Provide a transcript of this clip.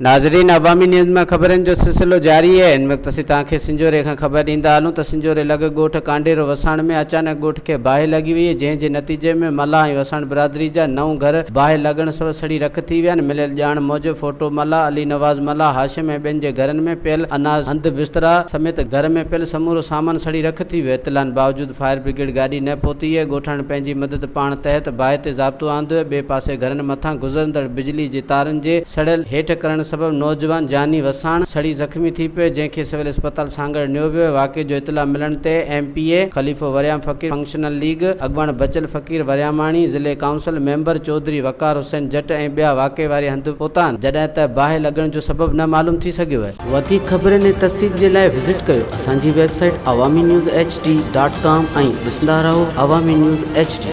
ناظرين عوامي نيوز مان خبرن جو سلسلو جاري آهي هن وقت اسين توهان کي سنجهوري کان خبر ڏيندا هلون ته سنجهوري لڳ ڳوٺ ڪانڊيرو وساڻ ۾ اچانڪ ڳوٺ کي باهه لڳي وئي جنهن جي نتيجي ۾ ملاح ۽ وساڻ برادري جا نو گهر باهه لڳڻ سبب سڙي رک ٿي ويا آهن مليل ڄاڻ موجب ڦوٽو ملاح علي نواز ملاح هاشم ۽ ٻين جي گهرن ۾ پيل اناج هنڌ بسترا سميت گهر ۾ پيل سمورو سامان سڙي رک ٿي ويو اطلاعن باوجود فائر برگيڊ گاڏي نه پهتي اهي ڳوٺاڻن پنهنجي مدد پاڻ تحت باهه تي ضابطو آندو ٻئي پاسي گهرن مٿان گذرندڙ بجلي جي تارن جي سڙيل هيٺ ڪرڻ سبب نوجوان جاني وساڻ سڙي زخمي ٿي پيو جنهن کي سول اسپتال سانگهڙ نيو ويو واقعي جو اطلاع ملڻ تي M P A Khalifo Waryam Faqir functional league اڳواڻ بچل فقير ورياماڻي، ضلعي ڪائونسل ميمبر چوڌري وقار حسين جٽ ۽ ٻيا واقعي واري هنڌ پهتا آهن، جڏهن ته باهه لڳڻ جو سبب نه معلوم ٿي سگهيو آهي. وڌيڪ خبرن ۽ تفصيل جي لاء وزٽ ڪيو اسان جي website Awami news H D dot com ۽ ڏسندا رهو عوامي نيوز ايڇ ڊي.